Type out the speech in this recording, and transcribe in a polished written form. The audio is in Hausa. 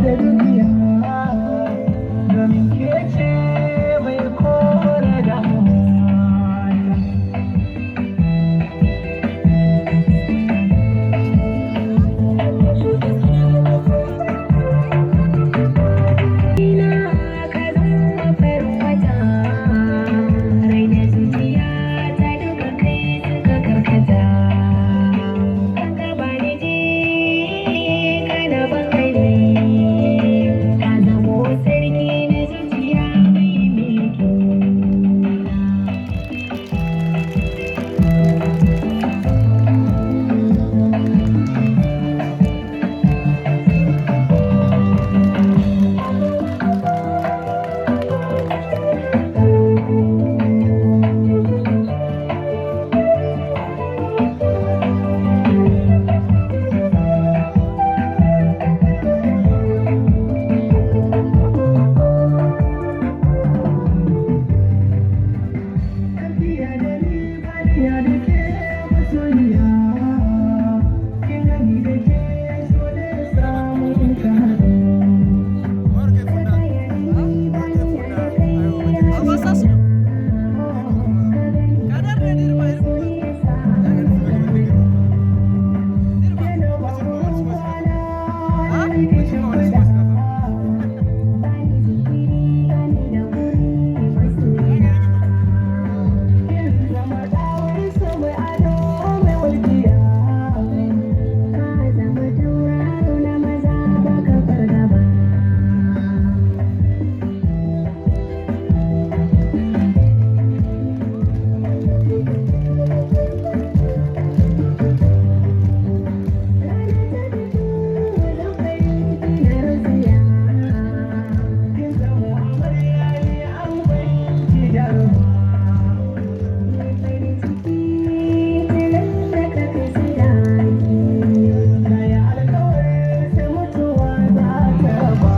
da dukiya, domin ke ce mai kore damuwa. Ina ka zama farin wata, rai da zuciya ta duka kai suka karkata. Kan gaba ni ji, kana ban gani, ka zamo sarki na zuciya mai miki. Tafiya da ni baniya da ke masoyiya, kin gani da ke so ne samun ka haɗu. Ka ni baniya da kai rayuwa, ka gani da kai so ne samun ka haɗu. Yana ba kwana da nake shimfiɗa. Bani jinkiri, bani da wuri masoyina. Kin zama ɗawar so mai ado mai walƙiya. Ka zama tauraro na maza baka fargaba. Rana ta fito zan farin ciki na rausaya. Kin zamo amarya ne an wanke jaruma. Mai farin ciki tilan da ka kai sadaki. Na yi alkawarin sai mutuwa za ta raba.